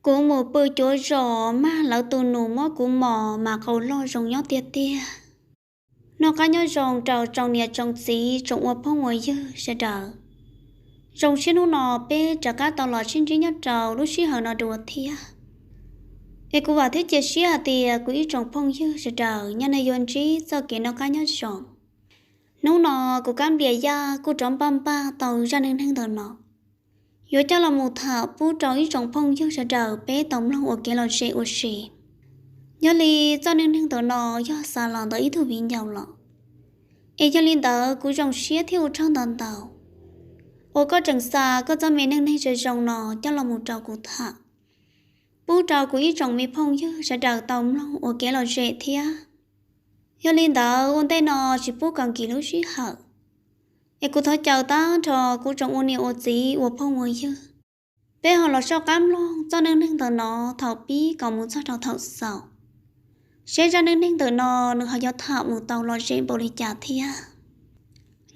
Kuv mus pw cuav zos mas lawv tus nus muab kuv mos mas qau loj zoo nyob tiag tiag. Noj qab nyob zoo rau tsoom niam tsoom txiv tsoom ua phooj ua ywg sawv daws. Zoo siab hnub no peb rov qab tau los sib ntsib nyob rau lub sij hawm no dua thiab. Es kuv vam thiab cia siab hais tias kuv ib tsoom phooj ywg sawv daws nyob nej yuav ntsib txoj kev noj qab nyob zoo. Hnub no kuv Kab Nplias Yaj kuj rov npaj npaj tau zaj neej neeg ntawm no yuav coj los mus tham pub rau ib tsoom phooj ywg sawv daws peb tau mloog ua kev lom zem ua si. Yog li txoj neej neeg ntawm no yog xa los ntawm ib tug viv ncaus los, es yog li ntawd kuv zoo siab thiab ua tsaug ntau ntau uas koj tseem xa koj txoj me neej neeg zoo zoo no coj los mus rau kuv tham, pub rau kuv ib tsoom me phooj ywg sawv daws tau mloog ua kev lom zem thiab. Yog li ntawd ua ntej no tsis pub kom nkim lub sij hawm, es kuv thov caw tag nrho kuv tsoom ua niam ua txiv ua phooj ua ywg, peb ho los soj qab mloog txoj neej neeg ntawm no thaum pib kom mus txog rau thaum xaus, seb zaj neej neeg ntawm no nws ho yuav tham mus tau lom zem npaum li cas thiab.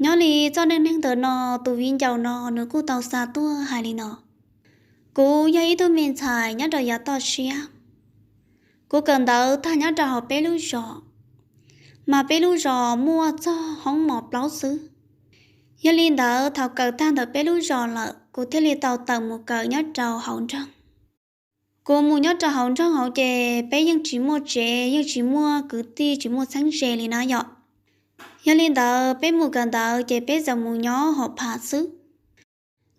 Nyob li txoj neej neeg ntawm no tus viv ncaus no nws kuj tau xa tuaj hais li no: Kuv yog ib tug me ntxhais nyob rau yav toj siab. Kuv kawm ntawv tag nyob rau hauv peb lub zos, mas peb lub zos muaj txog hoob mos plaub xwb. Yog li ntawd thaum kawm tag ntawm peb lub zos lawm kuv thiaj li tau tawm mus kawm nyob rau hauv nroog. Kuv mus nyob rau hauv nroog hauv ces peb yeej tsis muaj tsev, yeej tsis muaj kwv tij, tsis muaj txheeb ze li na yom. Yog li ntawd peb mus kawm ntawv ces peb txawm mus nyob hauv phav xwb.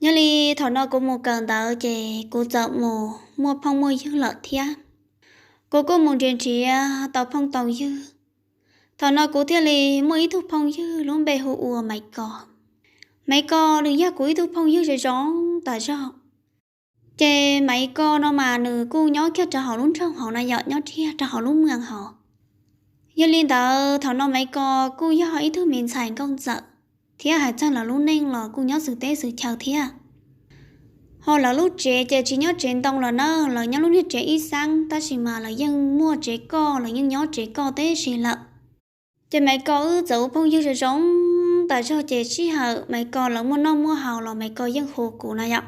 Yog li thaum no kuv mus kawm ntawv ces kuv txawm mus muaj phooj muaj ywg lawm thiab. Kuv kuj mus nrhiav nrhiav tau phooj tau ywg. Thaum no kuv thiaj li muaj ib tug phooj ywg lub npe hu ua Maiv Ko. Maiv Ko nws yog kuv ib tug phooj ywg zoo zoo tas zog. Ces Maiv Ko no mas nws kuj nyob kiag rau hauv lub nroog hauv na yom, nyob kiag rau hauv lub moos hauv. Yog li ntawd thaum no Maiv Ko kuj yog ib tug me ntxhais nkauj ntxawm, thiab hais txog lawv lub neej los kuj nyob xwm teb xwm chaw thiab. Ho lawv lub tsev ces tsis nyob tsev ntoo los na, lawv nyob lub niag tsev ib xeeb tab sis mas lawv yeej muaj tsev koj, lawv yeej nyob tsev koj teb si lawm. Ces Maiv Ko wb txawm ua phooj ywg zoo zoo tas zog ces sij hawm Maiv Ko lawv muaj noj muaj haus los Maiv Ko yeej hu kuv na yom.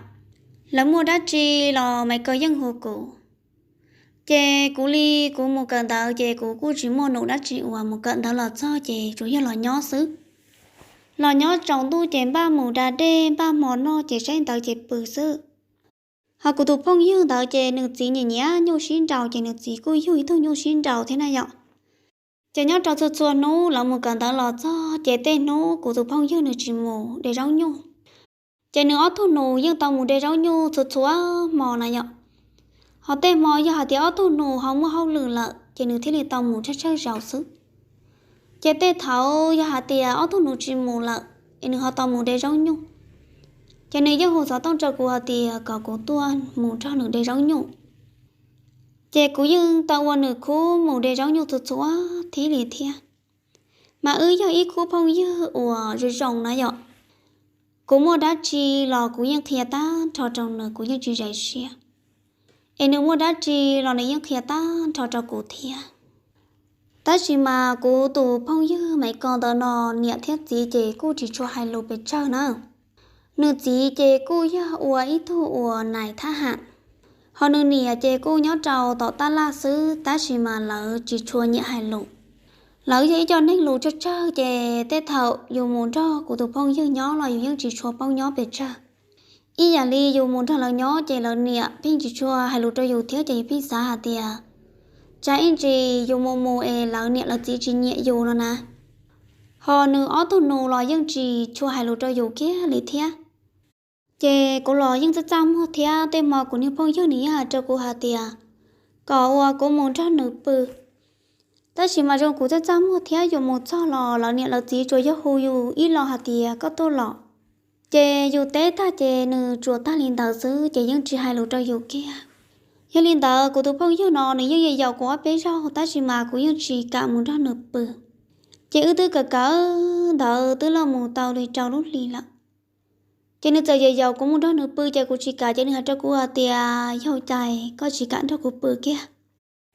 Lawv muaj dab tsi los Maiv Ko yeej hu kuv. Ces kuv li kuv mus kawm ntawv ces kuv kuj tsis muaj num dab tsi uas mus kawm ntawv los txog ces tsuas yog los nyob xwb. Los nyob tsaus ntuj ces npaj mus da dej, npaj hmo noj ces saib ntawv ces pw xwb. Ho kuv tus phooj ywg ntawd ces nws txiv nyiam nyiam nyuj sib nraus ces nws txiv kuj yug ib tug nyuj sib nraus thiab na yom. Ces nyob rau txhua txhua hnub lawv mus kawm ntawv los txog ces tej hnub kuv tus phooj ywg nws tsis mus de zaub nyuj, ces nws ob tug nus yeej tau mus de zaub nyuj txhua txhua hmo na yom. Ho tej hmo yog hais tias ob tug nus ho muaj hauj lwm lawm ces nws thiaj li tau mus tsawg tsawg zaus xwb. Ces tej thaum yog hais tias ob tug nus tsis mus lawm es nws ho tau mus de zaub nyuj, ces nws yeej hu xov tooj rau kuv hais tias kom kuv tuaj mus nrog nws de zaub nyuj. Ces kuv yeej tau ua nws khub mus de zaub nyuj txhua txhua thib li thiab. Mas wb yog ib khub phooj ywg uas zoo zoo na yom. Kuv muaj dab tsi los kuv yeej qhia tag nrho rau nws, kuv yeej tsis zais siab. Es nws muaj dab tsi los nws yeej qhia tag nrho rau kuv thiab. Tab sis mas kuv tus phooj ywg Maiv Ko ntawd no niam thiab txiv ces kuj tsis tshua hais lus pes tsawg na. Nws txiv ces kuj yog ua ib tug uas nais thab ham, ho nws niam ces kuj nyob rau tom tab laj xwb tab sis mas lawv tsis tshua nyiam hais lus. Lawv yog ib co neeg lus tsawg tsawg ces tej thaum yus mus nrog kuv tus phooj ywg nyob los yus yeej tsis tshua paub nyob pes tsawg. Ib yam li yus mus nrog lawv nyob ces lawv niam pheej tsis tshua hais lus rau yus thiab ces yus pheej xav hais tias tsam ib ntsis yus mus mus es lawv niam lawv txiv tsis nyiam yus no na. Ho nws ob tug nus los yeej tsis tshua hais lus rau yus kiag li thiab. Ces kuv los yeej txaj txaj muag thiab tej hmo kuv niag phooj ywg nws yeej hais rau kuv hais tias kom uas kuv mus nrog nws pw. Tab sis mas zoo kuv txaj txaj muag thiab yus mus txog los lawv niam lawv txiv tsuas yog hu yus ib los hais tias koj tuaj los. Ces yus teb tag ces nws tsuas tag li ntawd xwb ces yeej tsis hais lus rau yus kiag. Yog li ntawd kuv tus phooj ywg no nws yeej yaum kuv ob peb zaug tab sis mas kuv yeej tsis kam mus nrog nws pw. Ces wb twb kawm kawm ntawv twb los mus tau li rau lub hli lawm. Ces nws txawm yaum yaum kuv mus nrog nws pw ces kuv tsis kam ces nws hais rau kuv hais tias yog cas koj tsis kam nrog kuv pw kiag.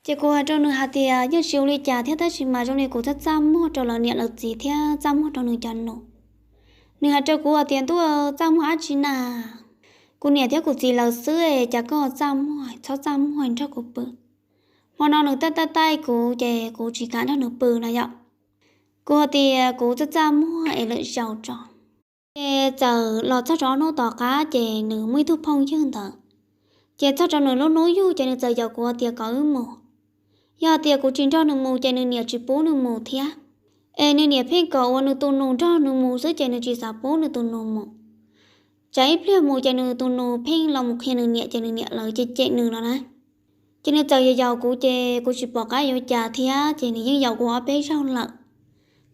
Ces kuv hais rau nws hais tias yeej tsis ua li cas thiab tab sis mas zoo li kuv txaj txaj muag rau lawv niam lawv txiv thiab txaj muag rau nws cov nus. Nws hais rau kuv hais tias ntuj, txaj muag dab tsi na, Kuv niam thiab kuv txiv lawv xwb, cas koj txaj muag, txhob txaj muag nrog kuv pw. Hmo no nws taij taij taij kuv ces kuv tsis kam nrog nws pw no yom. Kuv hais tias kuv txaj txaj muag es lwm zaus tso. Ces txawm los txog rau ob hnub tom qab ces nws muaj ib tug phooj ywg ntawd, ces txog rau nws lub hnub yug ces nws txawm yaum kuv hais tias kom wb mus. Yog hais tias kuv tsis nrog nws mus ces nws niam tsis pub nws mus thiab. Es nws niam pheej kom uas nws tus nus nrog nws mus xwb ces nws tsis xav pub nws tus nus mus. Tsam ib pliag mus ces nws tus nus pheej los mus qhia nws niam ces nws niam lawv cem cem nws no na. Ces nws txawm yaum yaum kuv ces kuv tsis pom qab yuav cas thiab ces nws yeej yaum kuv ob peb zaug lawm.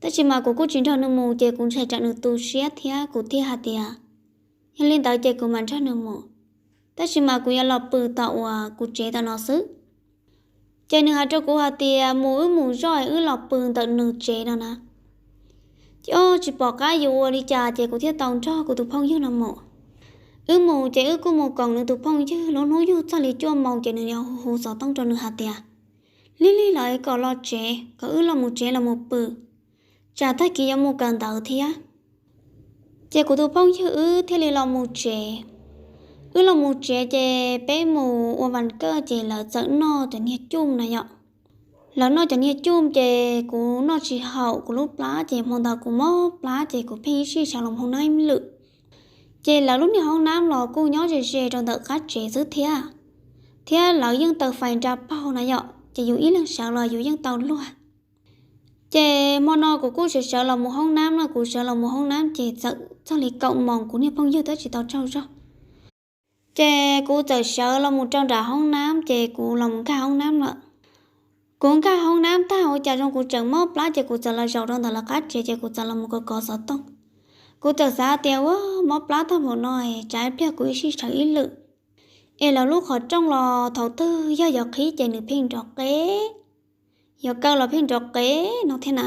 Tab sis mas kuv kuj tsis nrog nws mus ces kuv ntshai tsam nws tu siab thiab kuv thiaj hais tias yog li ntawd ces kuv mam nrog nws mus, tab sis mas kuv yuav los pw tom uas kuv tsev tom no xwb. Ces nws hais rau kuv hais tias mus wb mus zoj es wb los pw ntawm nws tsev no na. Ces o tsis pom qab yuav ua li cas ces kuv thiaj tau nrog kuv tus phooj ywg no mus. Wb mus ces wb kuj mus koom nws tus phooj ywg lub hnub yug txog li cuaj moos ces nws hu hu xov tooj rau nws hais tias lig lig los kom los tsev, kom wb los mus tsev los mus pw, tsam tag kis yuav mus kawm ntawv thiab. Ces kuv tus phooj ywg wb thiaj li los mus tsev. Wb los mus tsev ces peb mus ua vas kaj ces lawv txawm noj cov niag cuj na yom. Lawv noj cov niag cuj ces kuv noj tsis haum kuv lub plab ces hmo ntawd kuv mob plab ces kuv pheej ib sij sawv los hoob nab lwm. Ces lawv lub niag hoob nab los kuj nyob ze ze rau ntawm qab tsev xwb thiab, thiab lawv yeej taws fais nra paug na yom ces yus ib leeg sawv los yus yeej tau luag. Ces hmo no kuv kuj sawv sawv los mus hoob nab no, kuv sawv los mus hoob nab ces txawm txog li kaum moos kuv niag phooj ywg twb tsis tau tsaug zog. Ces kuv txawm sawv los mus rau nram hoob nab ces kuv los mus nkag hoob nab lawm. Kuv nkag hoob nab tag ua cas zoo kuv tseem mob plab ces kuv txawm los zaum rau ntawm lawv qab tsev ces kuv txawm los mus kov kov xov tooj. Kuv txawm xav tias ua mob plab tag npaum no, tsam ib pliag kuv ib sij sawv ib lwm. Es lawv lub qhov rooj los thaum twg yog yuav qhib ces nws pheej nrov qeb, yuav kaw los pheej nrov qeb no thiab na.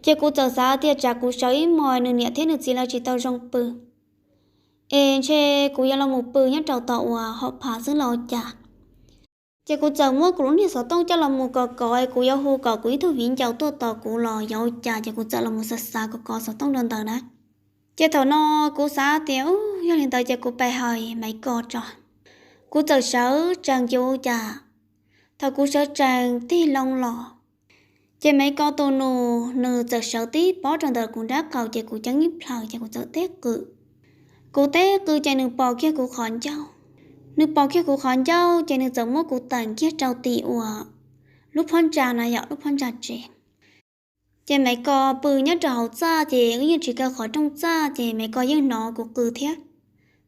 Ces kuv txawm xav tias tsam kuv sawv ib hmos nws niam thiab nws txiv lawv tsis tau zoo pw, es ntshe kuv yuav los mus pw nyob rau tom uas hom phav xwb los ua cas. Ces kuv txawm muab kuv lub niag xov tooj coj los mus kov kov, kuv yuav hu kom kuv ib tug viv ncaus tuaj tos kuv los yuav ua cas, ces kuv txawm los mus xav xav kov kov xov tooj rau ntawd na. Ces thaum no kuv xav tias u yog li ntawd ces kuv pais hais Maiv Kos tso. Kuv txawm sawv tsees ces ua cas thaum kuv sawv tsees tig loo los, ces Maiv Kos tus nus nws txawm sawv tib pob rau ntawm kuv nrab qaum ces kuv ceeb ib plhaws ces kuv txawm teb qw. Kuv teb qw ces nws pos kiag kuv qhov ncauj. Nws pos kiag kuv qhov ncauj ces nws txawm muab kuv teem kiag rau tim uas lub phab ntsa na yom, lub phab ntsa tsev. Ces Maiv Kos pw nyob rau hauv txaj ces wb yeej tsis kaw qhov rooj txaj ces Maiv Kos yeej hnov kuv qw thiab.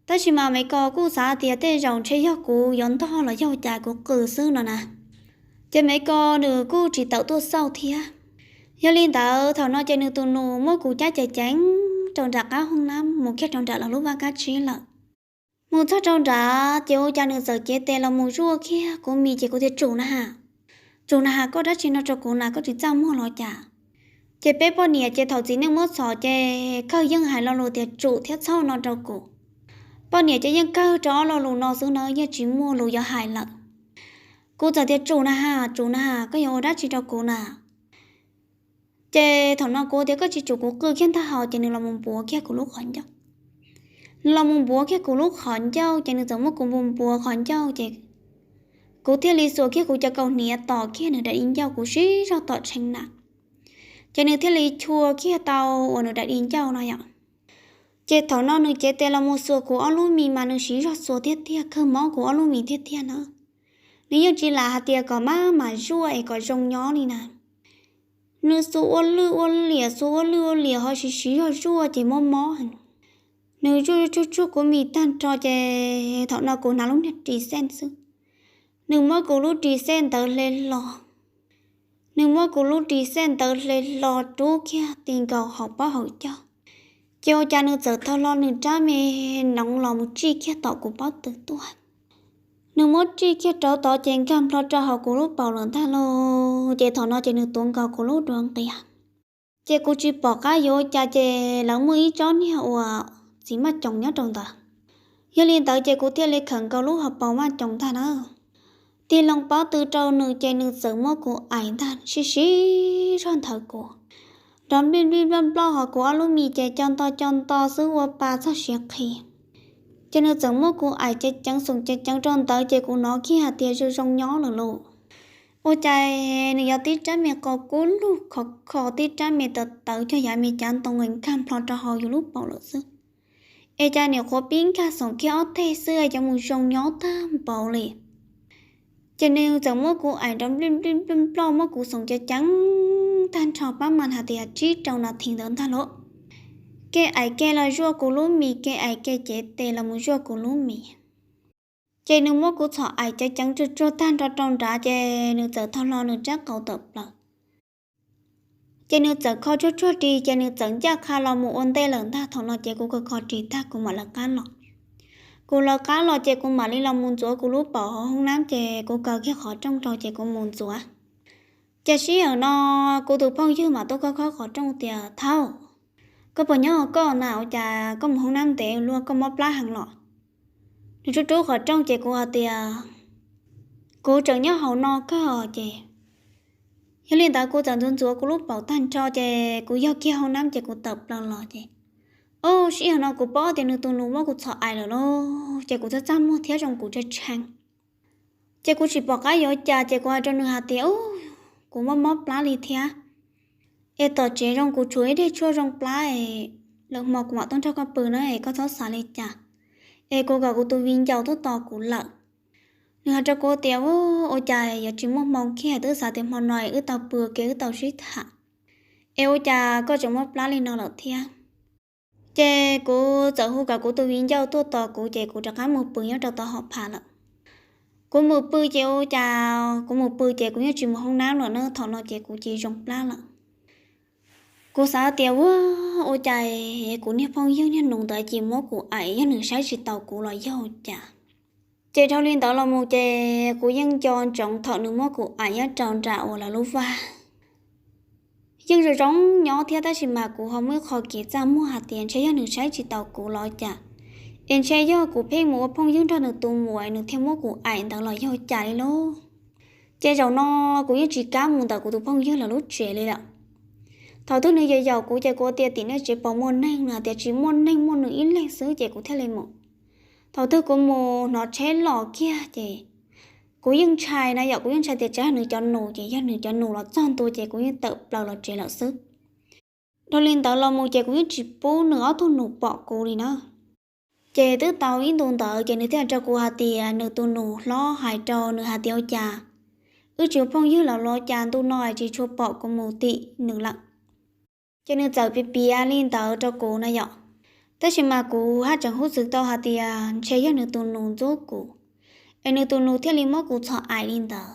Tab sis mas Maiv Kos kuj xav tias tej zaum ntshe yog kuv yuav ntog los yog cas kuv qw xwb no na. Ces Maiv Kos nws kuj tsis tawm tuaj xauj thiab. Yog li ntawd thaum no ces nws tus nus muab kuv cab ceev ceev rau nram qab hoob nab mus kiag rau nram lawv lub vaj kab tsib lawm. Mus txog rau nrad ces ua cas nws txawm cev tes los mus zuaj kiag kuv mis ces kuv tias tsum na has, tsum na has, koj dab tsi no rau kuv na, koj tsis txaj muag los cas? Ces peb poj niam ces thaum txiv neej muab txhom ces kawg yeej hais lo lus tias tsum thiab txhob no rau kuv. Poj niam ces yeej kawg rau ob lo lus no xwb na, yeej tsis muaj lus yuav hais lawm. Kuv txawm tias tsum na has, tsum na has, koj yuav ua dab tsi rau kuv na? Ces thaum no kuv tias koj tsis tsum kuv qw kiag ntag hos, ces nws los mus npuav kiag kuv lub qhov ncauj. Nws los mus npuav kiag kuv lub qhov ncauj ces nws txawm muab kuv npuav npuav qhov ncauj ces kuv thiaj li xuas kiag kuv cov kaus hniav tom kiag nws daim di ncauj, kuv siv zog tom tshee na. Ces nws thiaj li chua kiag tau uas nws daim di ncauj no yom. Ces thaum no nws cev tes los mus xuas kuv ob lub mis mas nws siv zog xuas tiag tiag, kawg mob kuv ob lub mis tiag tiag na. Nws yeej tsis lam hais tias kom maj mam zuaj es kom zoo nyob li na. Nws xuas ua lwj ua liam, xuas ua lwj ua liam ho siv siv zog zuaj ces mob mob heev. Nws zuaj tsuag tsuag kuv mis tag nrho ces thaum no kuv hnav lub niag ris xej xwb. Nws muab kuv lub ris xej ntawd hle hlo. Nws muab kuv lub ris xej ntawd hle hlo rub kiag ti nkaus hauv paub hauv caug. Ces ua cas nws txawm taug hlo nws rab me noov los mus tsij kiag tom kuv pob tw tuaj. Nws muab tsij kiag rau tod ces nkag nplho rau hauv kuv lub paum lawm ntag lauj. Ces thaum no ces nws tuav nkaus kuv lub duav nqia. Ces kuv tsis pom qab yuav ua cas ces lawv muaj ib tsob niag uas txiv maj coos nyob rau ntawd. Yog li ntawd ces kuv thiaj li khawm nkaus lub hauv paus maj coos ntag na. Tig loo pob tw rau nws ces nws txawm muab kuv aim ntag, siv siv zog nthawv kuv, nrov nplij nplij nploj nploj hos kuv ob lub mis ces co nto co nto xwb ua pa txog siav qhi. Ces nws txawm muab kuv aim ceev ceev xoom ceev ceev rau ntawd ces kuv hnov kiag hais tias zoo zoo nyob lawm lauj. Ua cas nws yog tib rab me qau kub lug khov kho, tib rab me tawv tawv cog yav me cav ntoo nkag nplho rau hauv yus lub paum lawm xwb. Es cas nim qhuav pib nkag xoom kiag ob teg xwb cov mus zoo nyob tag npaum li. Ces nws txawm muab kuv aim nrov nplij nplij nploj, muab kuv xoom ceev ceev tag nrho pab mas hais tias tsib rau nas this ntawd ntag lauj. Kev aim kev los zuaj kuv lub mis, kev aim kev cev tes los mus zuaj kuv lub mis. Ces nws muab kuv txhom aim ceev ceev tsuag tsuag tag nrho rau nrad ces nws txawm tau hlo nws rab qau tawm plaws. Ces nws txawm kho tsuag tsuag ris ces nws txawm ncaj qha los mus ua ntej lawm ntag. Thaum no ces kuv kho kho ris tag kuv mam lawv qab los. Kuv lawv qab los ces kuv mam li los mus ntxuav kuv lub paum hauv hoob nab ces kuv kaw kiag qhov rooj rau ces kuv mus ntxuav. Ces sij hawm no kuv tus phooj ywg mam tuaj khob khob qhov rooj tias, Thaub, koj puas nyob koj na? Ua cas koj mus hoob nab ntev luaj, koj mob plab heev los? Nws rub rub qhov rooj ces kuv hais tias, Kuv tseem nyob hauv no kawg. Ces yog li ntawd kuv txawm ntxuav ntxuav kuv lub paum tag nrho ces kuv yog kiag hoob nab ces kuv tawm plaws los ces, o, sij hawm no kuv paub tias nws tus nus muab kuv txhom aim lawm lauj. Ces kuv txaj txaj muag thiab zoo kuv tshee tshee. Ces kuv tsis pom qab yuav cas ces kuv hais rau nws hais tias, Kuv mob mob plab li thiab, es tom tsev zoo kuv tshuav ib daim tshuaj zoo plab es lwm hmo kuv mam tuaj nrog koj pw na es koj txhob xav li cas. Es kuv kom kuv tus viv ncaus tuaj tos kuv lawm. Nws hais rau kuv tias, Ua cas yuav tsis muaj hmoo kiag, twb xav tias hmo no wb tau pw ua ke wb tau sib tham, es ua cas koj tseem mob plab li no lawm thiab? Ces kuv txawm hu kom kuv tus viv ncaus tuaj tos kuv ces kuv rov qab mus pw nyob rau tom hom phas lawm. Kuv mus pw ces ua cas kuv mus pw ces kuv yeej tsis mus hoob nab lawm na, thaum no ces kuv cia li zoo plab lawm. Kuv xav tias, Ua, ua cas kuv niag phooj ywg niag nus ntawd cia li muab kuv aim, yog nws saib tsis taus kuv los yog cas? Ces dhau li ntawd los mus ces kuv yeej nco ntsoov thaum nws muab kuv aim nyob rau nram uas lawv lub vaj. Yeej zoo zoo nyob thiab tab sis mas kuv ho muaj ib qho kev txaj muag hais tias ntshe yog nws saib tsis taus kuv los cas, es ntshe yog kuv pheej mus ua phooj ywg nrog nws tus muam nws thiaj muab kuv aim ntawd los yog cas li lauj. Ces zaum no kuv yeej tsis kam mus ntawm kuv tus phooj ywg lawv lub tsev li lawm. Thaum twg nws yaum yaum kuv ces kuv tias tim nej tsev puas muaj neeg, nws hais tias tsis muaj neeg, muaj nws ib leeg xwb ces kuv thiaj li mus. Thaum twg kuv mus hnov tsheb los kiag ces kuv yeej ntshai na yom, kuv yeej ntshai tias tsam yog nws cov nus, ces yog nws cov nus los txog ntua ces kuv yeej tawm plaws los tsev lawm xwb. Dhau li ntawd los mus ces kuv yeej tsis pub nws ob tug nus pom kuv li na. Ces twb tau ib ntu ntawd ces nws thiaj hais rau kuv hais tias nws tus nus hlob hais rau nws hais tias ua cas wb tsis ua phooj ywg lawm los cas ntu no tsis tshua pom kuv mus tim nws lawm. Ces nws txawm piav piav li ntawd rau kuv na yom. Tab sis mas kuv haj tseem hub xwm tau hais tias ntshe yog nws tus nus ntxub kuv, es nws tus nus thiaj li muab kuv txhom aim li ntawd.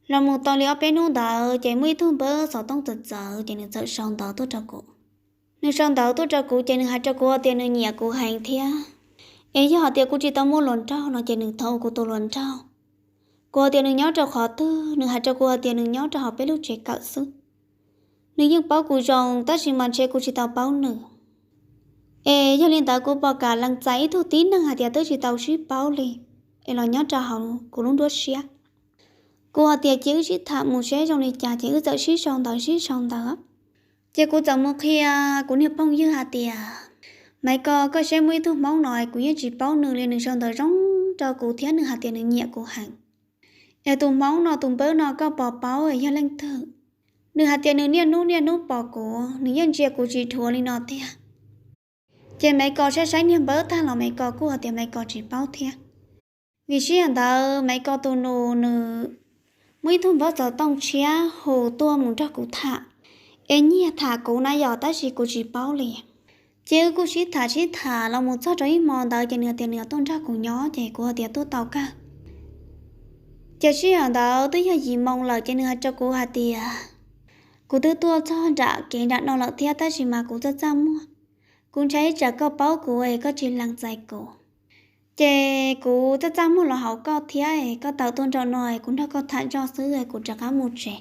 Los mus tau li ob peb hnub ntawd ces muaj ib tug npawb xov tooj txawv txawv ces nws txawm sau ntawv tuaj rau kuv. Nws sau ntawv tuaj rau kuv ces nws hais rau kuv tias nws nyiam kuv heev thiab, es yog hais tias kuv tsis tau muaj hluas nraug no ces nws thov kuv tus hluas nraug. Kuv hais tias nws nyob rau qhov twg, nws hais rau kuv hais tias nws nyob rau hauv peb lub tsev kawm xwb. Nws yeej paub kuv zoo tab sis mas ntshe kuv tsis tau paub nws. Es yog li ntawd kuv puas kam lees txais ib tug tib neeg hais tias twb tsis tau sib paub li, es los nyob rau hauv kuv lub nruab siab? Kuv hais tias cia wb sib tham mus seb zoo li cas, ces wb txawm sib sau ntawv sib sau ntawv. Ces kuv txawm mus qhia kuv niag phooj ywg hais tias, Maiv Kos, koj saib muaj ib tug hmoob no kuv yeej tsis paub nws li, nws sau ntawv zoo rau kuv thiab nws hais tias nws nyiam kuv heev. Es tus hmoob no tus npawb no koj puas paub yog leej twg? Nws hais tias nws niaj hnub niaj hnub pom kuv, nws yeej ntsia kuv tsis dhuav li no tiag. Ces Maiv Kos saib saib niag npawb tag los Maiv Kos kuj hais tias Maiv Kos tsis paub thiab. Vim sij hawm ntawd Maiv Kos tus nus nws muaj ib tug npawb xov tooj tshiab hu tuaj mus nrog kuv tham, es nyiag tham kuv na yom, tab sis kuv tsis paub li. Ces wb kuj sib tham sib tham los mus txog rau ib hmo ntawd ces nws tias nws tuaj nrog kuv nyob ces kuv hais tias tuaj tau kawg. Ces sij hawm ntawd twb yog yim moo lawm ces nws hais rau kuv hais tias, Kuv twb tuaj txog nram kev nram no lawm thiab tab sis mas kuv txaj txaj muag. Kuv ntshai ib tsam koj paub kuv es koj tsis lees txais kuv. Ces kuv txaj txaj muag los hauv koj thiab, koj tawm tuaj nram no kuv nrog koj tham zoj xwb kuv rov qab mus tsev.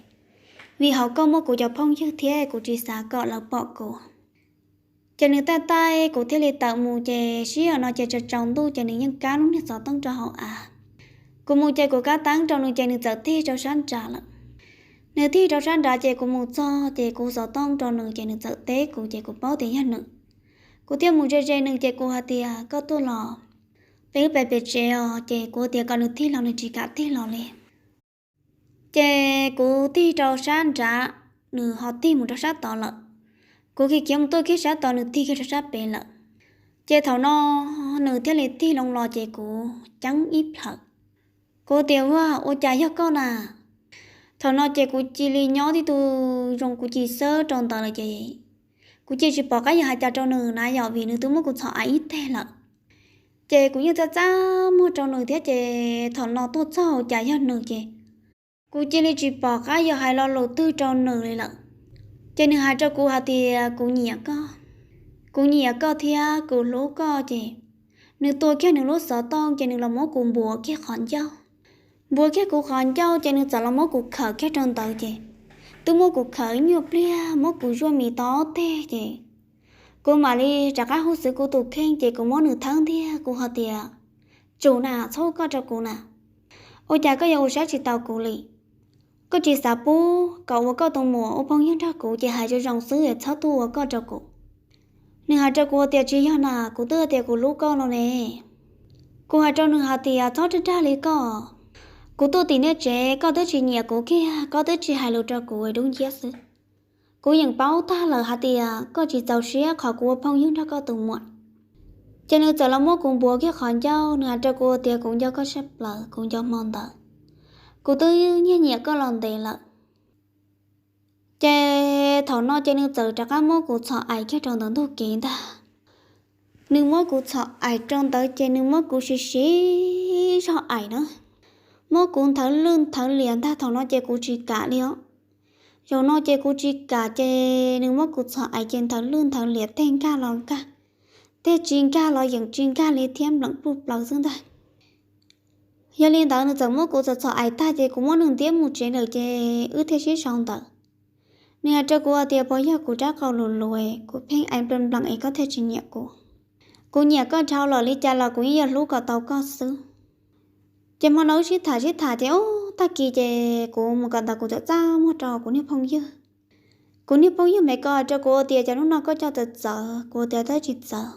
Vim hauv koj muaj kuv cov phooj ywg thiab kuv tsis xav kom lawv pom kuv. Ces nws taij taij kuv thiaj li tawm mus ces sij hawm no ces tsaus tsaus ntuj ces nws yeej kab lub niag xov tooj rau hauv av. Kuv mus ces kuv kab teeb rau nws ces nws txawm tig rau sab nrad lawm. Nws tig rau sab nrad ces kuv mus txog ces kuv xov tooj rau nws ces nws txawm teb kuv ces kuv paub tias yog nws. Kuv thiaj mus ze ze nws ces kuv hais tias, Koj tuaj los? peb wb pais pem tsev os. Ces kuv tias kom nws tig los, nws tsis kam tig los li. Ces kuv tig rau sab nrad, nws ho tig mus rau sab tod lawm. Kuv khiav khiav mus tuaj kiag sab tod, nws tig kiag rau sab pem lawm. Ces thaum no nws thiaj li tig loo los ces kuv ceeb ib plhaw. Kuv tias, Ua, ua cas yog koj na? Thaum no ces kuv cia li nyob tib tug zoo kuv cia li xawb rau ntawd lawm ces kuv cia li tsis pom qab yuav hais cas rau nws na yom, vim nws twb muab kuv txhom aim ib teg lawm. Ces kuv yeej txaj txaj muag rau nws thiab ces thaum no tuaj txog ua cas yog nws ces kuv cia li tsis pom qab yuav hais lo lus twg rau nws li lawm. Ces nws hais rau kuv hais tias, Kuv nyiam koj, kuv nyiam koj thiab kuv hlub koj. Ces nws tua kiag nws lub xov tooj ces nws los muab kuv npuav kiag qhov ncauj. Npuav kiag kuv qhov ncauj ces nws txawm los muab kuv khawm kiag rau ntawd ces twb muab kuv khawm nyuaj pliag, muab kuv zuaj mis tob teg ces kuv mam li rov qab hu xwv kuv tus kheej ces kuv muab nws thawb ntiag, kuv ho tias, Tsum na, txhob ua koj rau kuv na. Ua cas koj yuav ua saib tsis taus kuv li? Koj tsis xav pub kom ua koj tus muam ua phooj ywg nrog kuv ces hais zoo zoo xwb es txhob tuaj ua koj rau kuv. Nws hais rau kuv tias, Tsis yog na, kuv twb tias kuv hlub koj no ne. Kuv hais rau nws hais tias, Txhob dag dag li koj, kuv tuaj tim nej tsev koj twb tsis nyiam kuv kiag, koj twb tsis hais lus rau kuv, dub nciab xwb. Kuv yeej paub tag lawm hais tias koj tsis txaus siab qhov kuv ua phooj ywg nrog koj tus muam. Ces nws txawm los muab kuv npuav kiag qhov ncauj, nws hais rau kuv tias, Kuv nco koj tshaj plaws, kuv nco hmo ntawd, kuv twb nyiag nyiam koj los ntev lawm. Ces thaum no ces nws txawm rov qab muab kuv txhom aim kiag rau ntawm ntug kev ntag. Nws muab kuv txhom aim rau ntawd ces nws muab kuv siv siv zog aim na, muab kuv nthawv lwj nthawv liam ntag. Thaum no ces kuv tsis kam li os. Zaum no ces kuv tsis kam ces nws muab kuv txhom aim ces nthawv lwj nthawv liam, tej nkag los nkag, tej tsis nkag los yeej tsis nkag li thiab, npleem pluj plaws xwb ntag. Yog li ntawd nws txawm muab kuv txhom txhom aim tag ces kuv muab nws ntiab mus tsev lawm ces wb thiaj sib sau ntawd. Nws hais rau kuv tias, Puas yog kuv rab qau lus lus es kuv pheej aim npleem npleem es koj thiaj tsis nyiam kuv? Kuv nyiam koj dhau lawm, li cas los kuv yeej yuav hlub kom tau koj xwb. Ces hmo no wb sib tham sib tham ces ub, tag kis ces kuv mus kawm ntawv kuv txawm txaj muag rau kuv niag phooj ywg. Kuv niag phooj ywg me ko hais rau kuv tias, Cas hnub no koj coj txawv txawv? Kuv tias, Twb tsis txawv,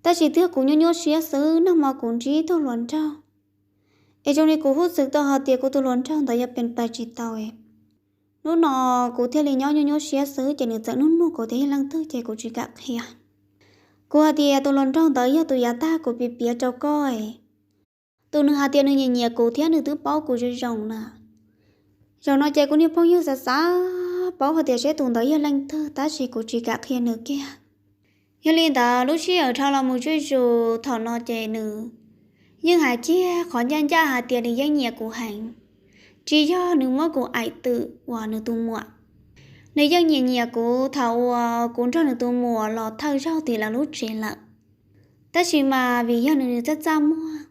tab sis twb yog kuv nyuaj nyuaj siab xwb, nag hmo kuv ntsib tug hluas nraug es zoo li kuv hub xwm tau hais tias kuv tus hluas nraug ntawd yuav pes pais tsis tau. Hnub no kuv thiaj li nyob nyuaj nyuaj siab xwb. Ces nws txawm nug nug kuv tias yog leej twg ces kuv tsis kam qhia. Kuv hais tias tus hluas nraug ntawd yog tus yav tag kuv piav piav rau koj, tus nws hais tias nws nyiam nyiam kuv thiab nws twb paub kuv zoo zoo na. Zaum no ces kuv niag phooj ywg xav xav paub hais tias seb tus ntawd yog leej twg, tab sis kuv tsis kam qhia nws kiag. Yog li ntawd lub sij hawm dhau los mus zuj zus, thaum no ces nws yeej hais kiag qhov ncaj ncaj hais tias nws yeej nyiam kuv heev, tsis yog nws muab kuv aim twm uas nws tus muam. Nws yeej nyiam nyiam kuv thaum uas kuv nrog nws tus muam los thawj zaug tim lawv lub tsev lawm, tab sis mas vim yog nws txaj txaj muag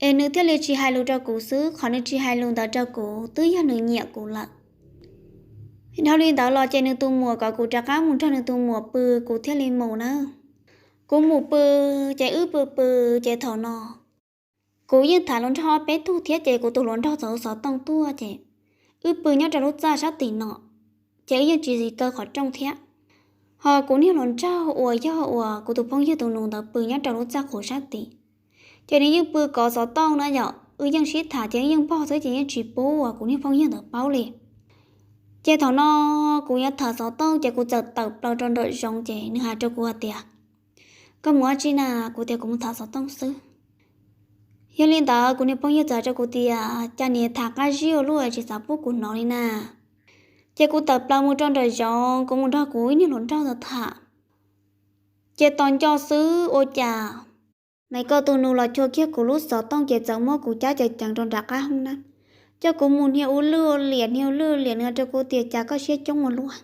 es nws thiaj li tsis hais lus rau kuv xwb. Qhov nws tsis hais lus ntawd rau kuv twb yog nws nyiam kuv lawm. Dhau li ntawd los ces nws tus muam kom kuv rov qab mus nrog nws tus muam pw, kuv thiaj li mus na. Kuv mus pw, ces wb pw pw, ces thaum no kuv yeej tham hluas nraug ob peb tug thiab ces kuv tus hluas nraug txawm hu xov tooj tuaj ces wb pw nyob rau lub txaj sab tim no, ces wb yeej tsis kaw qhov rooj thiab. Ho kuv niag hluas nraug uas yog uas kuv tus phooj ywg tus nus ntawd pw nyob rau lub txaj qhuav sab tid, ces nws yeej pw kov xov tooj na yom, wb yeej sib tham ces yeej npog xwb ces yeej tsis pub uas kuv niag phooj ywg ntawd paub li. Ces thaum no kuv yuav tham xov tooj ces kuv txawm tawm plaws rau nraum zoov ces nws hais rau kuv hais tias, Koj mus ua dab tsi na? Kuv tias, Kuv mus tham xov tooj xwb. Yog li ntawd kuv niag phooj ywg txawm hais rau kuv tias, Cas niag tham qab zib ua luaj tsis xav pub kuv hnov li na? Ces kuv tawm plaws mus rau nraum zoov, kuv mus nrog kuv ib niag hluas nraug ntawd tham. Ces tos nco xwb ua cas me ko tus nus los chua kiag kuv lub xov tooj ces txawm muab kuv cab ceev ceev rau nram qab hoob na, coj kuv mus hnia ua lwj ua liam, hnia ua lwj ua liam. Nws hais rau kuv tias, Cas koj siab coob ua luaj?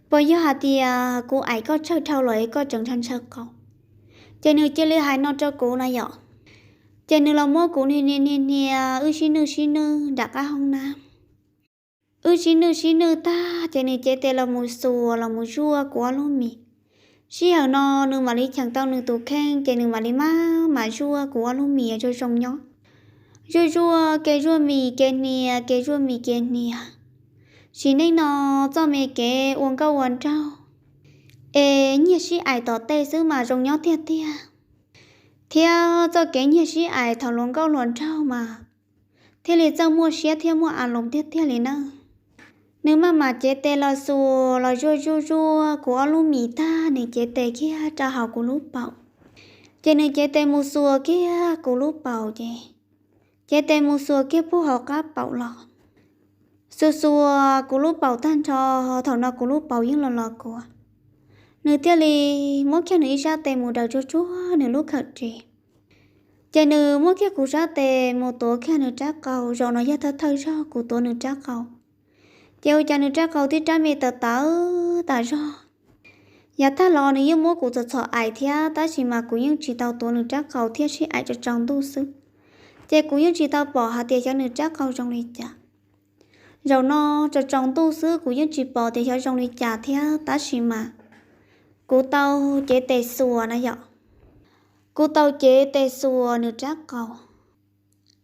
Puas yog hais tias kuv aim koj tsawg dhau los es koj tseem ntshaw ntshaw qau? Ces nws cia li hais no rau kuv na yom. Ces nws los muab kuv hnia hnia hnia, wb sib nwj sib nwj nram qab hoob na. Wb sib nwj sib nwj tag ces nws cev tes los mus xuas los mus zuaj kuv ob lub mis. Sij hawm no nws mam li cheem tau nws tus kheej ces nws mam li maj mam zuaj kuv ob lub mis zoo zoo nyob. Zuaj zuaj ke zuaj mis ke hnia, ke zuaj mis ke hnia. Sim neej no txoj me kev ua nkauj ua nraug es nyiag sib aim tom tej xwb mas zoo nyob tiag tiag. thiab txoj kev nyiag sib aim thaum hluas nkauj hluas nraug mas thiaj li txawj muaj siab thiab muaj a loos tiag tiag li nawb. Nws maj mam cev tes los xuas los zuaj zuaj zuaj kuv ob lub mis tag, nws cev tes kiag rau hauv kuv lub paum. Ces nws cev tes mus xuas kiag kuv lub paum ces, cev tes mus xuas kiag puag hauv qab paum los, xuas xuas kuv lub paum tag nrho. Thaum no kuv lub paum yeej los los kuav. Nws thiaj li muab kiag nws ib sab tes mus daws tsuag tsuag nws lub khawm ris. Ces nws muab kiag kuv sab tes mus tuav kiag nws rab qau. Zaum no yog thawj thawj zaug kuv tuav nws rab qau, ces ua cas nws rab qau tib rab me tawv tawv tas zog. Yav tag los nws yeej muab kuv txhom txhom aim thiab, tab sis mas kuv yeej tsis tau tuav nws rab qau thiab sib aim tso tsaus ntuj xwb. Ces kuv yeej tsis tau pom hais tias xyov nws rab qau zoo li cas. Zaum no tso tsaus ntuj xwb kuv yeej tsis pom tias xyov zoo li cas thiab, tab sis mas kuv tau cev tes xuas na yom. Kuv tau cev tes xuas nws rab qau.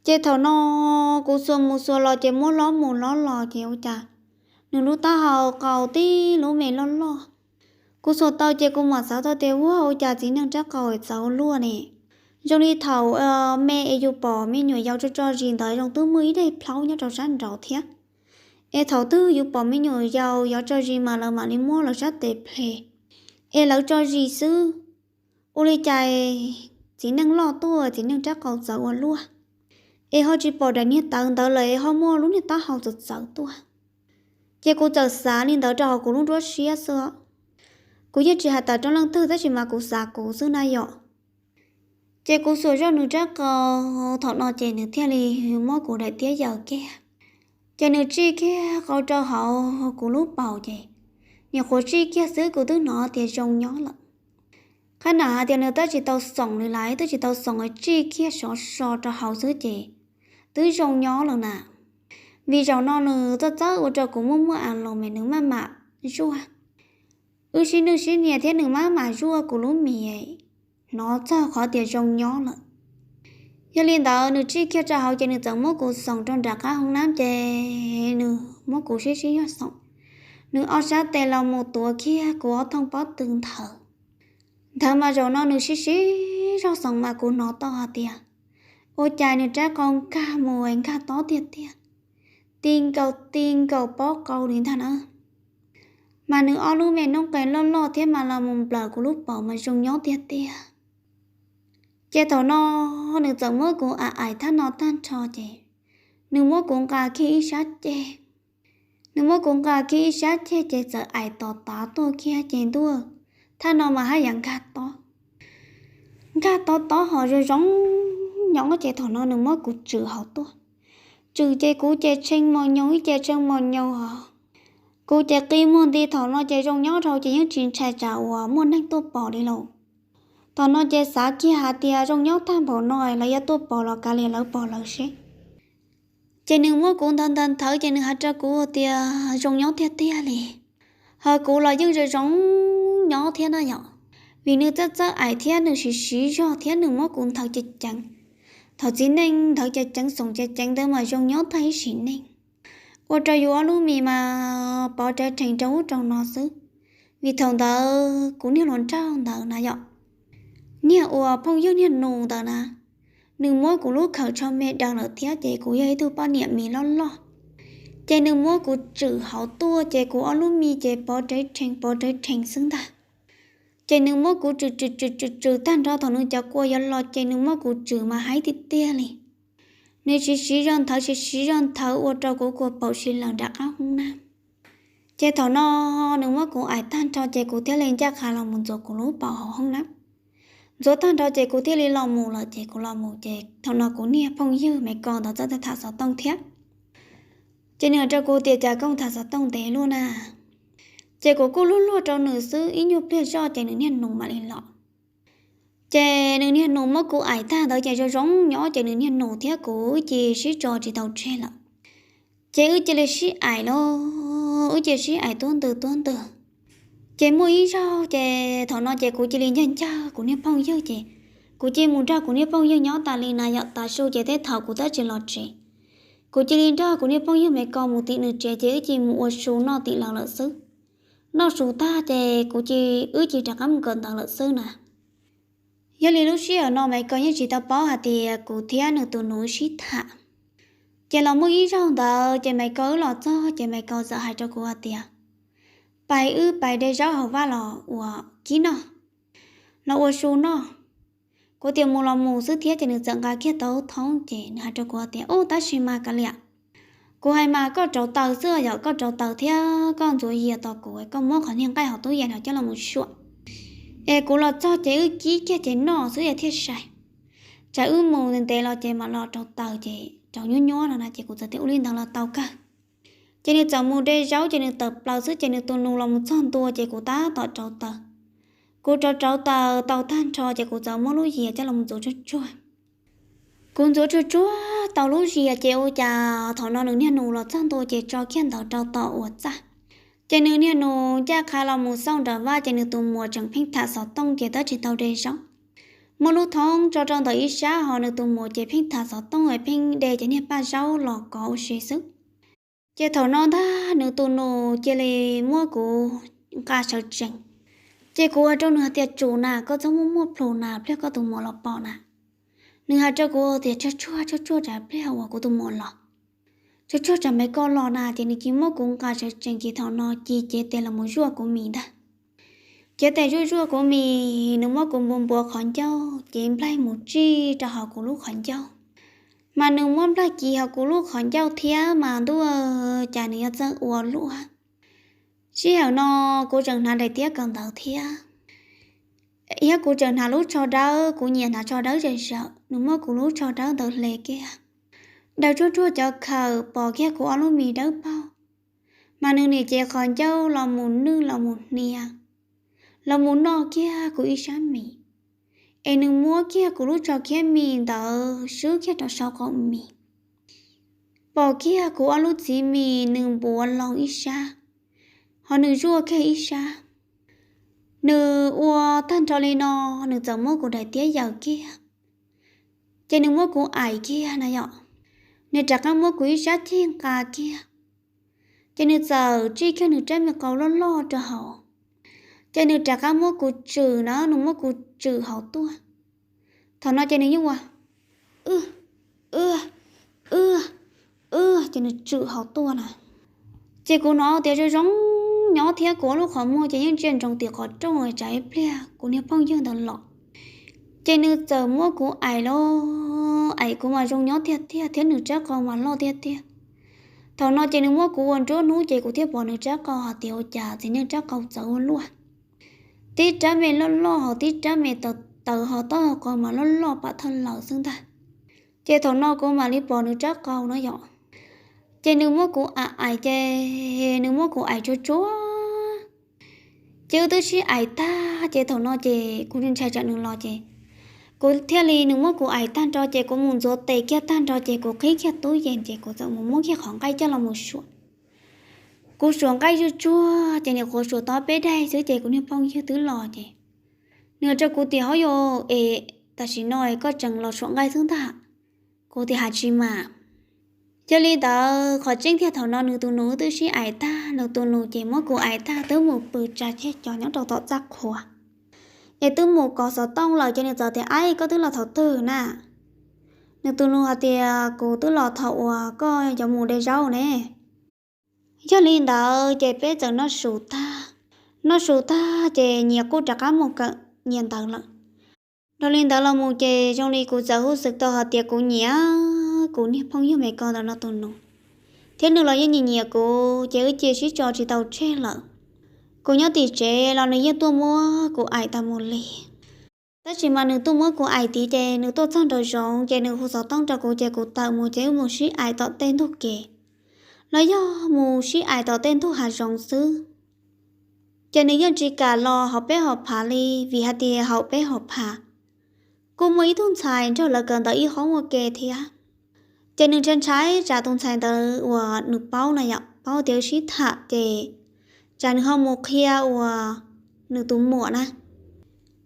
Ces thaum no kuv xuas mus xuas los ces muab lob mus lob los ces ua cas nws lub taub hau qau tib lub me loj loj. Kuv xuas tau ces kuv mam xav tau tias ua cas txiv neej rab qau txawv luaj ne. Zoo li thaum me es yus pom me nyuam yaus tso tso zis ntawd zoo twb muaj ib daim plhaub nyob rau sab nraud thiab. Es thaum twg yus pom me nyuam yaus yuav tso zis mas lawv mam li muab lawv sab tes ple es lawv tso zis xwb. Ua li cas txiv neej loj tuaj, txiv neej rab qau txawv ua luaj, es ho tsis pom daim niag tawv ntawd lawm es ho muaj lub niag taub hau txawv txawv tuaj. Ces kuv txawm xav li ntawd rau hauv kuv lub nruab siab xwb. Kuv yeej tsis hais tawm rau leej twg tab sis mas kuv xav kuv xwb na yom. Ces kuv xuas zoj nws rab qau, thaum no ces nws thiaj li muab kuv daim tiab yaws kiag. Ces nws tsij kiag qau rau hauv kuv lub paum ces, nyuam qhuav tsij kiag xwb kuv twb hnov tias zoo nyob lawm. Qhab nam hais tias nws twb tsis tau xoom li lawm, twb tsis tau xoom, tsij kiag sov so rau hauv xwb ces twb zoo nyob lawm na. Vim zaum no nws txawj txawj ua rau kuv muaj muaj a loos es nws maj mam zuaj. Wb sib nwj sib nias thiab nws maj mam zuaj kuv lub mis, hnov txog qhov tias zoo nyob lawm. Yog li ntawd nws tsij kiag rau hauv ces nws txawm muab kuv xoom rau nram qab hoob nab ces nws muab kuv sib sib zog xoom. Nws ob sab tes los mus tuav kiag kuv ob thooj pob tw ntawd. Ntawd mas zaum no nws sib sib zog xoom mas kuv hnov tau hais tias ua cas nws rab qau nkag mus nkag tob tiag tiag, ti nkaus ti nkaus pob qau li ntag na. Mas nws ob lub me noob qes loj loj thiab mas los mus nplawm kuv lub paum mas zoo nyob tiag tiag. Ces thaum no nws txawm muab kuv aim aim thaj no tag nrho ces nws muab kuv nqa kiag ib sab ceg. Nws muab kuv nqa kiag ib sab ceg ces txawm aim tos tav tuaj kiag ces ntuj, thaj no mas haj yam nkag tob, nkag tob tob ho zoo zoo nyob ces thaum no nws muab kuv tswm hauv tuaj. Tswm ces kuv ces tshee mos nyoos, ib ce tshee mos nyoos ho. Kuv ces qi muag nti, thaum no ces zoo nyob dhau ces yeej tsis ntshai tsam uas muaj neeg tuaj pom li lauj. Thaum no ces xav kiag hais tias zoo nyob tag npaum no lawv yuav tuaj pom los kav liam lawv pom lawv seb. Ces nws muab kuv nthawv nthawv nthawv ces nws hais rau kuv tias zoo nyob tiag tiag li. Ho kuv los yeej zoo zoo nyob thiab na yom, vim nws txawj txawj aim thiab nws siv siv zog thiab nws muab kuv nthawv ceev ceev. Thaum txiv neej nthawv ceev ceev xoom ceev ceev ntawd mas zoo nyob tag ib sim neej, ua rau yus ob lub mis mas pov rawv rhees rau ub rau no xwb. Vim thaum ntawd kuv niag hluas nraug ntawd na yom, niag uas phooj ywg niag nus ntawd na, nws muab kuv lub khawm tsho me daws lawm thiab ces kuv yog ib tug poj niam mis loj loj. Ces nws muab kuv tswm hauv tuaj ces kuv ob lub mis ces pov rawv rhees pov rawv rhees xwb ntag. Ces nws muab kuv tswm tswm tswm tswm tswm tag nrho, thaum nws cov kua yuav los ces nws muab kuv tswm mas haib tiag tiag li. Nws siv siv zog nthawv siv siv zog nthawv ua rau kuv kua paum si lawm nram qab hoob nab. Ces thaum no nws muab kuv aim tag nrho ces kuv thiaj li ncaj qha los mus ntxuav kuv lub paum hauv hoob nab. Ntxuav tag nrho ces kuv thiaj li los mus lawm ces kuv los mus ces thaum no kuv niag phooj ywg me ko ntawd txawm tham xov tooj thiab. Ces nws hais rau kuv tias cas koj tham xov tooj ntev luaj na. Ces kuv kuj luag luag rau nws xwb, ib nyuag pliag zoj ces nws niag nus mam li los. Ces nws niag nus muab kuv aim tag ntawd ces zoo zoo nyob ces nws niag nus thiab kuv wb cia li sib tso tsis tau tseg lawm. Ces wb cia li sib aim lauj, wb cia li sib aim tuab ntws tuab ntws. Ces muaj ib zaug ces thaum no ces kuv cia li ncag ncag kuv niag phooj ywg ces kuv cia li mus nrog kuv niag phooj ywg nyob tas li na yom, tav su ces tej thaum kuv twb tsis los tsev. Kuv cia li nrog kuv niag phooj ywg me ko mus tim nws tsev ces wb cia li mus ua su noj tim lawv lawm xwb. Noj su tag ces kuv cia, wb cia li rov qab mus kawm ntawv lawm xwb na. Yog li lub sij hawm no Maiv Kaus yeej tsis tau paub hais tias kuv thiab nws tus nus wb sib tham. Ces los muaj ib zaug ntawd ces Maiv Kaus wb los txog ces Maiv Kaus txawm hais rau kuv hais tias, pais wb pais de zaub hauv vaj los ua kib noj, los ua su noj. Kuv tias mus los mus xwb thiab ces nws txawm nqa kiag tau thoob ces nws hais rau kuv tias, ub, tab sis mas kav liam, kuv hais mas koj rauv taws xwb yom, koj rauv taws thiab koj ntxuav yias tos kuv, koj muab qhov niag nqaij hauv tub yees no coj los mus suam. Es kuv los txog ces wb kib kiag ces noj xwb es thiaj sai. Tsam wb mus ntev los ces mam los rauv taws ces rauv nyuab nyuab no na, ces kuv txawm tias ua li ntawd los tau kawg. Ces nws txawm mus de zaub ces nws tawm plaws xwb ces nws tus nus los mus txog ntua ces kuv tab tom rauv taws. Kuv rauv rauv taws tau tag nrho ces kuv txawm muab lub yias coj los ntxuav tsuag tsuag. Kuv ntxuav tsuag tsuag tau lub yias ces ua cas thaum no nws niag nus los txog ntua ces tso kiag ntawd rau tom uas txaj. Ces nws niag nus ncaj qha los mus xauj nram vaj ces nws tus muam tseem pheej tham xov tooj ces twb tsis tau de zaub. Muab lub thoob tso rau ntawm ib sab ho nws tus muam ces pheej tham xov tooj es pheej de cov niag paj zaub los kov ua si xwb. Ces thaum no ntag nws tus nus cia li muab kuv nqa sawv tsees. Ces kuv hais rau nws hais tias, tsum na, koj txhob muaj muaj plhus na, pliag koj tus muam los pom na. Nws hais rau kuv tias, tsuag tsuag tsuag tsuag tsam pliag uas kuv tus muam los, tsuag tsuag tsam Maiv Kaus los na. Ces nws cia muab kuv nqa sawv tsees ces thaum no cia cev tes los mus zuaj kuv mis ntag. Cev tes zuaj zuaj kuv mis, nws muab kuv npuav npuav qhov ncauj, cev nplaig mus tsij rau hauv kuv lub qhov ncauj. Mas nws muab nplaig kiv hauv kuv lub qhov ncauj thiab mas ntuj, cas nws yuav txawj ua luaj. Sij hawm no kuv tseem hnav daim tiab kawm ntawv thiab, thiab kuv tseem hnav lub tsho dawb, kuv nyiam hnav tsho dawb zam zawm, nws muab kuv lub tsho dawb ntawd hle kiag, daws tsuag tsuag cov khawm pom kiag kuv ob lub mis dawb paug. Mas nws nim cev qhov ncauj los mus nwj los mus hnia, los mus noj kiag kuv ib sab mis, es nws muab kiag kuv lub tsho khiab mis ntawd swb kiag rau saum qaum mis. Pom kiag kuv ob lub txiv mis nws npuav loo ib sab, ho nws zuaj kiag ib sab. Nws ua tag nrho li no, nws txawm muab kuv daim tiab yaws kiag, ces nws muab kuv aim kiag na yom. Nws rov qab muab kuv ib sab ceg nqa kiag, ces nws txawm tsij kiag nws rab me qau loj loj rau hauv, ces nws rov qab muab kuv tswm na, nws muab kuv tswm hauv tuaj. Thaum no ces nws yeej ua, w, w, w, ces nws tswm hauv tuaj na. Ces kuv hnov tias zoo zoo nyob thiab kuv ob lub qhov muag ces yeej ntsia ntsoov tim qhov rooj tsam ib pliag kuv niag phooj ywg ntawd los. Ces nws txawm muab kuv aim los aim kuv mas zoo nyob tiag tiag thiab nws rab qau mas loj tiag tiag. Thaum no ces nws muab kuv ua nruab hnub ces kuv thiaj pom nws rab qau hais tias ua cas txiv neej rab qau txawv ua luaj. Tib rab me loj loj ho tib rab me tawv tawv ho taub hau qau mas loj loj pam thawj lawm xwb ntag. Ces thaum no kuv mam li pom nws rab qau no yom. Ces nws muab kuv aim aim ces nws muab kuv aim tsuag tsuag. Ces wb twb sib aim tag ces thaum no ces kuv ntshai tsam nws los ces kuv thiaj li, nws muab kuv aim tag nrho ces kuv mus ntxuav tes kiag tag nrho ces kuv qhib kiag tub yees ces kuv txawm mus muab kiag qhov nqaij coj los mus suam. Kuv suam nqaij zuj tsuag ces nim qhuav suam tau peb daig xwb ces kuv niag phooj ywg twb los ces nws hais rau kuv tias, hov yus es tam sim no koj tseem los suam nqaij xwb ntag. Kuv tias hais tsis mas. Yog li ntawd qhov tseeb tiag thaum no nws tus nus twb sib aim tag, nws tus nus ces muab kuv aim tag twb mus pw tsa ceg cos nyob rau tom txaj qhua, es twb mus kov xov tooj lawm ces nws txawm tias, aib, koj twb los thaum twg na? Nws tus nus hais tias, kuv twb los thaum uas koj yuav mus de zaub ne. Yog li ntawd ces peb txawm noj su tag, noj su tag ces nyias kuj rov qab mus kawm nyias ntawv lawm. Dhau li ntawd los mus ces zoo li kuv txawm hu xwm tau hais tias kuv nyiam kuv niag phooj ywg me ko ntawm no tus nus, thiab nws los yeej nyiam nyiam kuv ces wb cia sib tso tsis tau tseg lawm. Kuv nyob tim tsev los nws yeej tuaj muab kuv aim tas mus li. Tab sis mas nws tuaj muab kuv aim tid ces nws tuaj txog nraum zoov ces nws hu xov tooj rau kuv ces kuv tawm mus ces wb mus sib aim tom tej ntug kev, los yog mus sib aim tom tej ntug hav zoov xwb. Ces nws yeej tsis kam los hauv peb hauv phav li, vim hais tias hauv peb hauv phav kuj muaj ib tug ntxhais nrog lawv kawm ntawv ib hoob ua ke thiab. Ces nws ntshai ntshai tsam tus ntxhais ntawd uas nws paub no yom, paub tias wb sib tham ces tsam nws ho mus qhia uas nws tus muam na.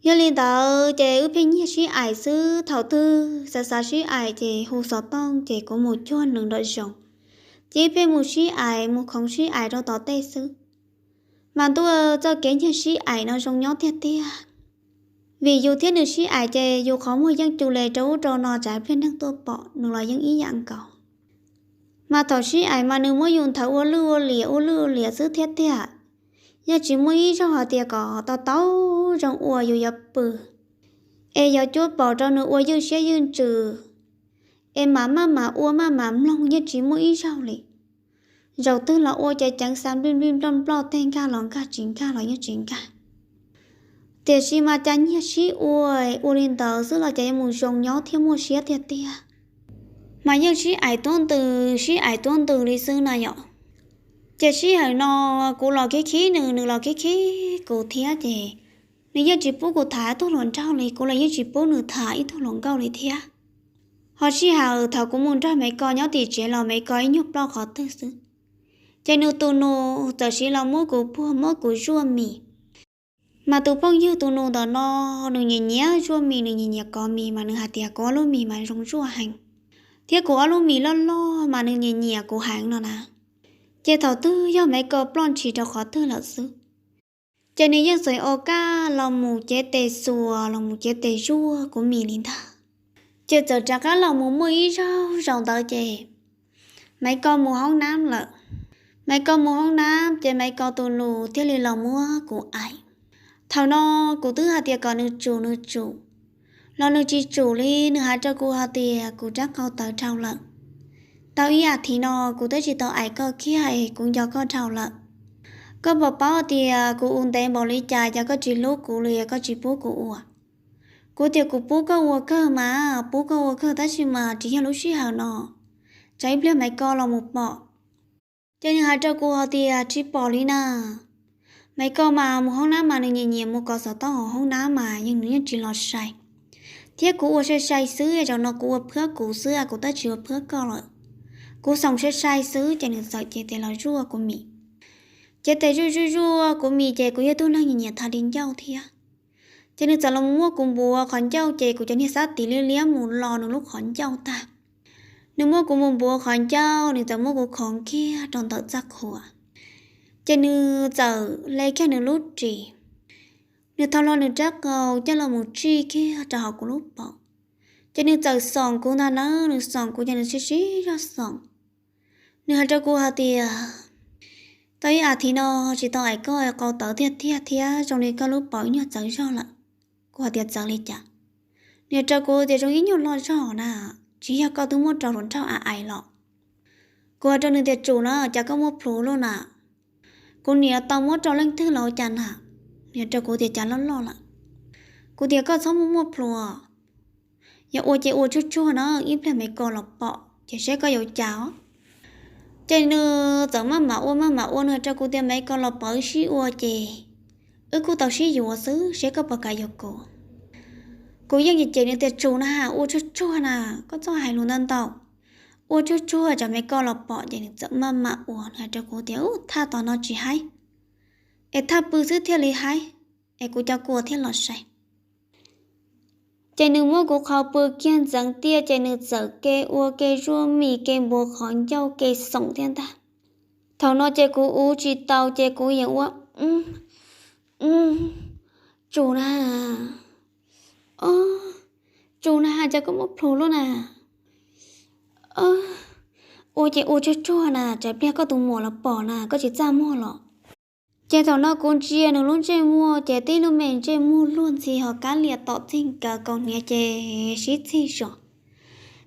Yog li ntawd ces wb pheej nyiag sib aim xwb, thaum twg xav xav sib aim ces hu xov tooj ces kuv mus cuag nws nram zoov, ces wb pheej mus sib aim mus khoov sib aim rau tom tej xwb. Mas ntuj, txoj kev nyiag sib aim no zoo nyob tiag tiag. Vim yus thiab nws sib aim ces yus qhov muag yeej cu le rau ub rau no, tsam pliag neeg tuaj pom nws los yeej ib yam nkaus. Mas thaum sib aim mas nws muab yus nthawv ua lwj ua liam ua lwj ua liam xwb thiab tiag. Yeej tsis muaj ib zaug hais tias kom tau tau zoo ua yus yuav pw es yog cuab pom rau nws ua ywj siab ywj ntsws, es mam maj mam ua maj mam mloog yeej tsis muaj ib zaug li. Zaum twg los ua ces ceev xav nplij nplij nploj nploj, tej nkag los nkag, tsis nkag los yeej tsis nkag. Tiam sis mas cas nyiag sib ua, ua li ntawd xwb los cas yuav mus zoo nyob thiab muaj siab tiag tiag. Mas yeej sib aim tuab ntws sib aim tuab ntws li xwb na yom. Ces sij hawm no kuv los khib khib nws, nws los khib khib kuv thiab ces nws yeej tsis pub kuv tham ib tug hluas nraug li, kuv los yeej tsis pub nws tham ib tug hluas nkauj li thiab. Ho sij hawm thaum kuv mus nrog Maiv Ko nyob tim tsev los Maiv Ko ib nyuag ploj qhov twg xwb, ces nws tus nus txawm siv los muab kuv puag muab kuv zuaj mis. Mas tus phooj ywg tus nus ntawm no, nws nyiam nyiam zuaj mis, nws nyiam nyiam kov mis, mas nws hais tias kuv ob lub mis mas zoo zuaj heev, thiab kuv ob lub mis loj loj mas nws nyiam nyiam kuv heev no na. Ces thaum twg yog Maiv Ko ploj ntshis rau qhov twg lawm xwb, ces nws yeej xav ua kaj los mus cev tes xuas los mus cev tes zuaj kuv mis li ntag. Ces txawm rov qab los mus muaj ib zaug zaum ntawd ces Maiv Ko mus hoob nab lawm. Maiv Ko mus hoob nab ces Maiv Ko tus nus thiaj li los muab kuv aim. Thaum no kuv twb hais tias kom nws tsum nws tsum los nws tsis tsum li, nws hais rau kuv hais tias kuv rab qau tawv dhau lawm. Tau ib as thiv no kuv twb tsis tau aim koj kiag es kuv nco koj dhau lawm. Koj puas paub tias kuv ua ntev npaum li cas, cas koj tsis hlub kuv li, koj tsis pub kuv ua? Kuv tias kuv pub koj ua kawg mas, pub koj ua kawg tab sis mas tsis yog lub sij hawm no, tsam ib pliag Maiv Ko los mus pom. Ces nws hais rau kuv hais tias tsis pom li na. Maiv Ko mas mus hoob nab mas nws nyiam nyiam mus kov xov tooj hauv hoob nab mas yeej nws yeej tsis los sai. Thiab kuv ua sai sai xwb, zaum no kuv ua phwab kuv xwb, kuv twb tsis ua phwab koj lawm. Kuv xoom sai sai xwb ces nws txawm cev tes los zuaj kuv mis. Cev tes zuaj zuaj zuaj kuv mis ces kuv yog tug neeg nyiam nyiam thav di ncauj thiab. Ces nws txawm los muab kuv npuav qhov ncauj ces kuv cov niag xab tiv liab liab mus los nws lub qhov ncauj tag. Nws muab kuv mus npuav qhov ncauj, nws txawm muab kuv khov kiag rau ntawm txaj qhua. Ces nws txawm hle kiag nws lub ris, nws thau hlo nws rab qau coj los mus tsij kiag rau hauv kuv lub paum. Ces nws txawm xoom kuv ntag na, nws xoom kuv ces nws siv siv zog xoom. Nws hais rau kuv hais tias, tau ib as thiv no tsis tau aim koj, qau tawv tiag tiag thiab zoo li koj lub paum ib nyuag txawv zog lawm. Kuv hais tias txawv li cas? Nws hais rau kuv tias zoo ib nyuag loj zog na, tsis yog koj twb muab rau hluas nraug a aim los? Kuv hais rau nws tias tsum na, cas koj muaj plhus luaj na, kuv niam tau muab rau leej twg los ua cas na? Nws hais rau kuv tias cas loj loj lawm. Kuv tias koj txhob muaj muaj plhus, yog ua ces ua tsuag tsuag na, ib pliag Maiv Ko los pom ces saib koj yuav cas os. Ces nws txawm maj mam ua maj mam ua, nws hais rau kuv tias Maiv Ko los pom wb sib ua ces wb kuj tau sib yuav xwb, saib koj puas kam yuav kuv. Kuv yeej cem nws tias tsum na, ua tsuag tsuag na, koj txhob hais lus ntau ntau, ua tsuag tsuag tsam Maiv Ko los pom. Ces nws txawm maj mam ua, nws hais rau kuv tias ub, thaj tom no tsis haib, es thaj pw xwb thiaj li haib, es kuv cov kua thiaj los sai. Ces nws muab kuv qhov pw kiag ntxeev tiaj ces nws txawm ke ua ke zuaj mis ke npuav qhov ncauj ke xoom thiab ntag. Thaum no ces kuv uv tsis tau ces kuv yeej ua, tsum na, tsum na, cas koj muaj plhus luaj na, ua ces ua tsuag tsuag na, tsam pliag koj tus muam los pom na, koj tsis txaj muag los. Ces thaum no kuv ntsia nws lub ntsej muag ces tib lub me ntsej muag luag ntxhi ho kab liam tom txij nkawm, kaus hniav ces sib txig zos,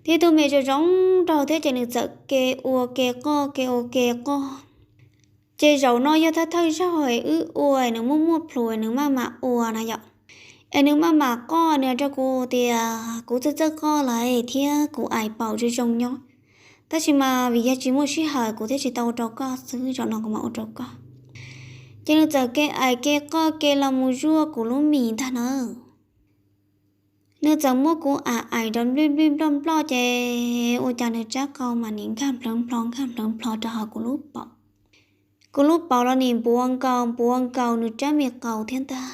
tib tug me zoo zoo nraug thiab ces nws txawm ke ua ke qoj ke ua ke qoj. Ces zaum no yog thawj thawj zaug es wb ua es nws muaj muaj plhus es nws maj mam ua na yom. Es nws maj mam qoj, nws hais rau kuv tias kuv txawj txawj qoj lawm thiab kuv aim paum zoo zoo nyob, tab sis mas vim yog tsis muaj sij hawm kuv thiaj tsis tau ua rau koj xwb, zaum no kuv mam ua rau koj. Ces nws txawm ke aim ke qoj ke los mus zuaj kuv lub mis ntag na. Nws txawm muab kuv aim aim rau nplij nplij nploj nploj ces ua cas nws rab qau mas nim nkag nplhawv nplho nkag nplhawv nplho rau hauv kuv lub paum. Kuv lub paum los nim npuav nkaus npuav nkaus nws rab me qau thiab ntag.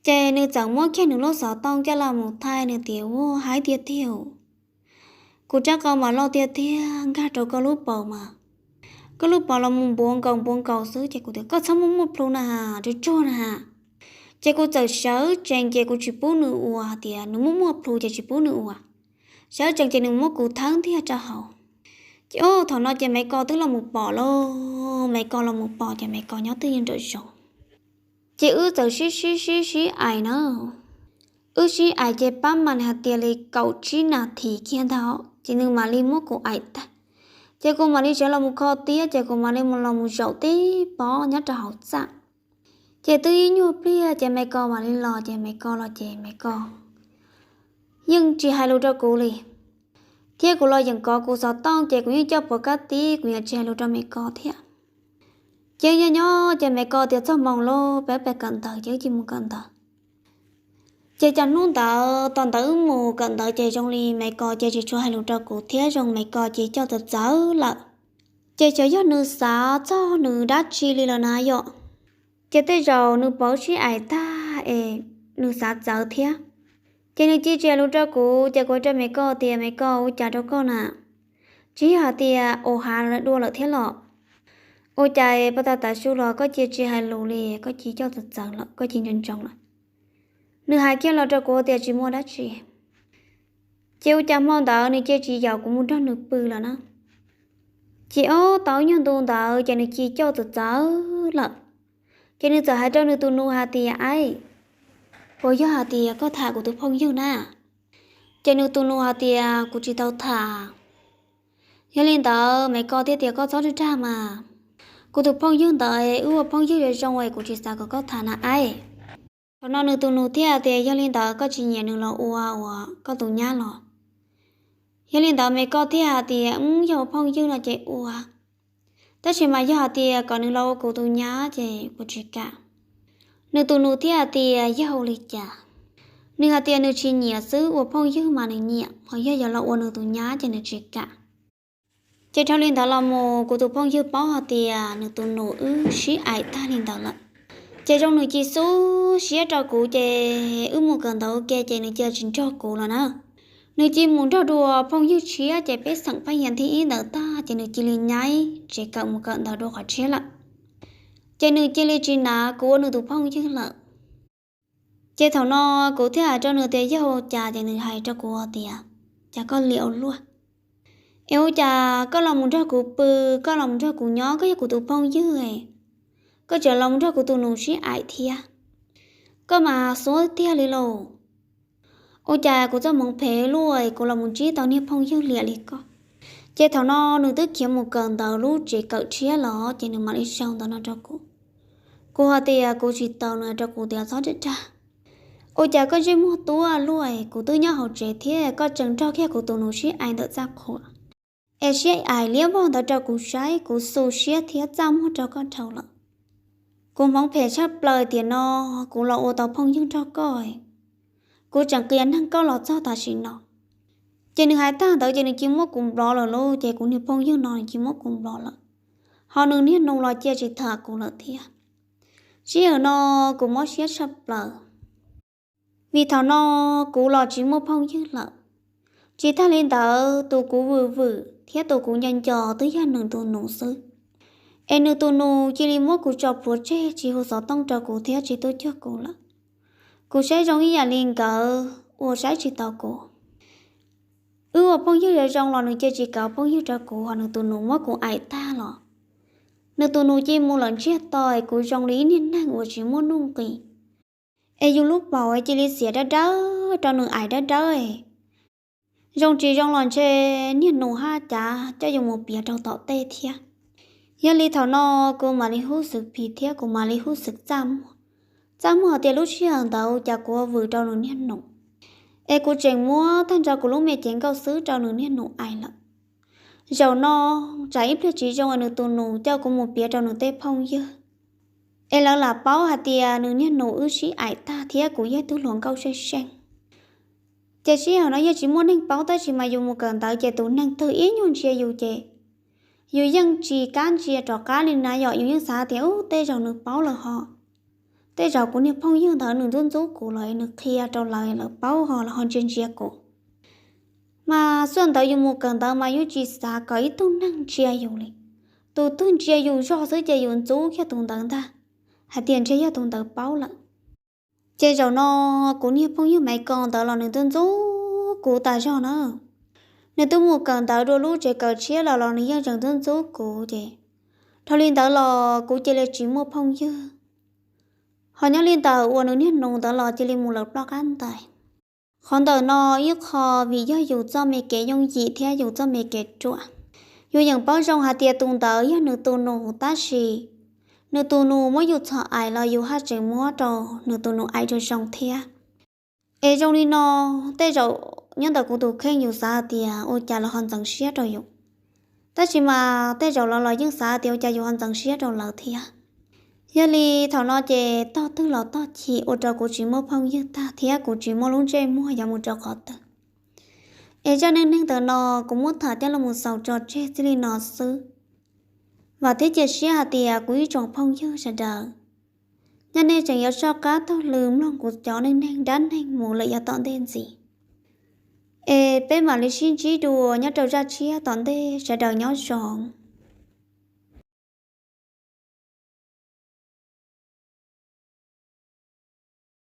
Ces nws txawm muab kiag nws lub xov tooj coj los mus thaij, nws tias ua haib tiag tiag, kuv rab qau mas loj tiag tiag, nkag rau koj lub paum mas, koj lub paum los mus npuav nkaus npuav nkaus xwb. Ces kuv tias koj txhob muaj muaj plhus na, tsuag tsuag na, Ces kuv txawm sawv tsees ces kuv tsis pub nws ua, hais tias nws muaj muaj plhu ces tsis pub nws ua. Sawv tsees ces nws muab kuv thawb ntiag rau hauv. Ces o thaum no ces Maiv Ko twb los mus pom lauj, Maiv Ko los mus pom ces Maiv Ko nyob twj ywm nraum zoov. Ces wb txawm sib sib sib sib aim na. Wb sib aim ces pab mas hais tias li kaum tsib nas this kiag ntag ces nws mam li muab kuv aim tag. Ces kuv mam li sawv los mus kho tiab ces kuv mam li los mus zaum tib pob nyob rau hauv txaj. Ces twb ib nyuag pliag ces Maiv Ko mam li los, ces Maiv Ko los ces Maiv Ko yeej tsis hais lus rau kuv li. Thiab kuv los yeem kov kuv xov tooj ces kuv yeej coj puas kab tib, kuv yeej tsis hais lus rau Maiv Ko thiab. Ces nyob nyob ces Maiv Ko tias txog moos lawm peb pem kawm ntawv ces wb cia li mus kawm ntawv. Ces cas hnub ntawd tom ntawd wb mus kawm ntawv ces zoo li Maiv Ko ces tsis tshua hais lus rau kuv thiab zoo Maiv Ko ces coj txawv txawv lawm. Ces xyov yog nws xav txog nws dab tsi li lawm na yom. Ces tej zaum nws pom wb sib aim tag es nws xav txawv thiab. Ces nws cia li tsis hais lus rau kuv ces kuv hais rau Maiv Ko tias Maiv Ko, ua cas rau koj na? Tsis yog hais tias ua hav dua lawm thiab los? Ua cas pab tas tav su los koj cia li tsis hais lus li, koj cia li coj txawv txawv lawm, koj cia li ntsoov ntsoov lawm? Nws hais kiag los rau kuv tias tsis muaj dab tsi. Ces ua cas hmo ntawd nws cia li tsis yaum kuv mus nrog nws pw lawm na. Ces ob tau ib nyuag ntu ntawd ces nws cia li coj txawv txawv lawm. Ces nws txawm hais rau nws tus nus hais tias, Aib, puas yog hais tias koj tham kuv tus phooj ywg na? Ces nws tus nus hais tias, Kuv tsis tau tham. Yog li ntawd Maiv Ko thiaj tias, Koj txhob dag dag mas, kuv tus phooj ywg ntawd wb ua phooj ywg zoo zoo es kuv tsis xav kom koj tham na aib. Thaum no nws tus nus thiaj tias, Yog li ntawd koj tsis nyiam nws los ua ua koj tus nyab los? Yog li ntawd Maiv Ko thiaj hais tias, Wb yog ua phooj ywg no ces ua, tab sis mas yog hais tias kom nws los ua kuv tus nyab ces kuv tsis kam. Nws tus nus thiaj hais tias, Yog ua li cas? Nws hais tias nws tsis nyiam xwb, ua phooj ywg mas nws nyiam, ho yog yuav los ua nws tus nyab ces nws tsis kam. Ces dhau li ntawd los mus kuv tus phooj ywg paub hais tias nws tus nus wb sib aim tag li ntawd lawm. Ces zoo nws cia li xub siab rau kuv ces wb mus kawm ntawv ua ke ces nws cia li tsis nrog kuv lawm na. Nws cia li mus nrog dua phooj ywg tshiab ces peb xeem phaj yas thib ib ntawd tag ces nws cia li nyaib tsev kawm mus kawm ntawv dua qhov tshiab lawm. Ces nws cia li tsis hnav kuv ua nws tus phooj ywg lawm. Ces thaum no kuv thiaj hais rau nws tias yog ua cas, ces nws hais rau kuv tias, Cas koj liam ua luaj? Es ua cas koj los mus nrog kuv pw, koj los mus nrog kuv nyob, koj yog kuv tus phooj ywg, koj tseem los mus nrog kuv tus nus sib aim thiab, koj mas xuab tiag li lauj. Ua cas kuv txoj hmoov phem luaj, kuv los mus ntsib tau niag phooj ywg liam li koj. Ces thaum no nws twb khiav mus kawm ntawv lub tsev kawm tshiab los ces nws mam li sau ntawv no rau kuv. Kuv hais tias kuv tsis tau, nws hais rau kuv tias txhob dag dag. Ua cas koj ntsej muag tuab luaj, kuv twb nyob hauv tsev thiab koj tseem nrog kiag kuv tus nus sib aim ntawm txaj qhua, es sib aim liab vog ntawd rau kuv saib, kuv xu siab thiab txaj muag rau koj dhau lawm. Kuv hmoov phem tshaj plaws tiam no kuv los ua tau phooj ywg nrog koj, kuv tseem qias neeg koj los txog tam sim no. Ces nws hais tag ntawd ces nws cia li muab kuv block lawm lauj, ces kuv niag phooj ywg no nws cia li muab kuv block lawm, ho nws niag nus los cia li tsis tham kuv lawm thiab. Sij hawm no kuv mob siab tshaj plaws, vim thaum no kuv los tsis muaj phooj ywg lawm. Tsis tag li ntawd tus kuv vwm vwm thiab tus kuv nco nco twb yog nws tus nus xwb. Es nws tus nus cia li muab kuv tso plhuav tseg tsis hu xov tooj rau kuv thiab tsis tuaj cuag kuv lawm. Kuv saib zoo ib yam li nkawd ua saib tsis taus kuv. Wb ua phooj ywg zoo zoo los nws cia li tsis kam phooj ywg rau kuv, ho nws tus nus muab kuv aim tag los nws tus nus cia li mus lawm ntsiag to, es kuv zoo li ib niag neeg uas tsis muaj nuj nqis. Es yus lub paum cia li xiam dawb dawb rau nws aim dawb dawb. Zoo tsis zoo los ntshe niag nus haj cav coj yus mus piav rau tom tej thiab. Yog li thaum no kuv mam li hub xwm phim thiab kuv mam li hub xwm txaj muag. Txaj muag hais tias lub sij hawm ntawd cas kuv ua vwm rau nws niag nus, es kuv tseem muab tag nrho kuv lub me cev nkauj xwb rau nws niag nus aim lawm. Zaum no tsam ib pliag tsis zoo es nws tus nus coj kuv mus piav rau nws tej phooj ywg, es lawv lam paub hais tias nws niag nus wb sib aim tag thiab kuv yog tug hluas nkauj seej seej. Ces sij hawm no yeej tsis muaj neeg paub, tab sis mas yus mus kawm ntawv ces tus neeg twg ib nyuag ntsia yus ces yus yeej tsis kab ntsia rov qab li na yom. Yus yeej xav tias ub, tej zaum nws paub lawm ho, tej zaum kuv niag phooj ywg ntawd nws ntxub ntxub kuv los nws qhia rau lawv, lawv paub ho lawv ho ntsia ntsia kuv. Mas xuaj ntawd yus mus kawm ntawv mas yus tsis xav kom ib tug neeg ntsia yus li. Tus twg ntsia yus zog xwb ces yus ntxub kiag tus ntawd ntag, hais tias ntshe yog tus ntawd paub lawm. Ces zaum no kuv niag phooj ywg Maiv Koos ntawd los nws ntxub ntxub kuv tas zog na. Nws twb mus kawm ntawv dua lub tsev kawm tshiab los los nws yeej tseem ntxub ntxub kuv ces dhau li ntawd los kuv cia li tsis muaj phooj ywg. Ho nyob li ntawm uas nws niag nus ntawd los cia li mus lawm ploj qab ntais. Qhov ntawm no ib qho vim yog yus txoj me kev yooj yim thiab yus txoj me kev ruam. Yus yeej paub zoo hais tias tus ntawd yog nws tus nus tab sis nws tus nus muab yus txhom aim los yus haj tseem muab rau nws tus nus aim zoo zoo thiab. Es zoo li no, tej zaum nyob ntawm kuv tus kheej yus xav hais tias ua cas los ho ntxeev siab rau yus, tab sis mas tej zaum los los yeej xav hais tias ua cas yus ho ntxeev siab rau lawv thiab. Yog li thaum no ces tog twg los tog chim ua rau kuv tsis muaj phooj ywg tag thiab kuv tsis muaj lub ntsej muag yuav mus rau qhov twg. Es zaj neej neeg ntawm no kuv muab tham coj los xaus tso tseg txij li no xwb. Vam thiab cia siab hais tias kuv ib tsoom phooj ywg sawv daws, yog nej tseem yuav soj qab taug lw mloog kuv cov neej neeg dab neeg mus lawm yav tom ntej ntxiv. Es peb mam li sib ntsib dua nyob rau zaj tshiab tom ntej, sawv daws nyob zoo.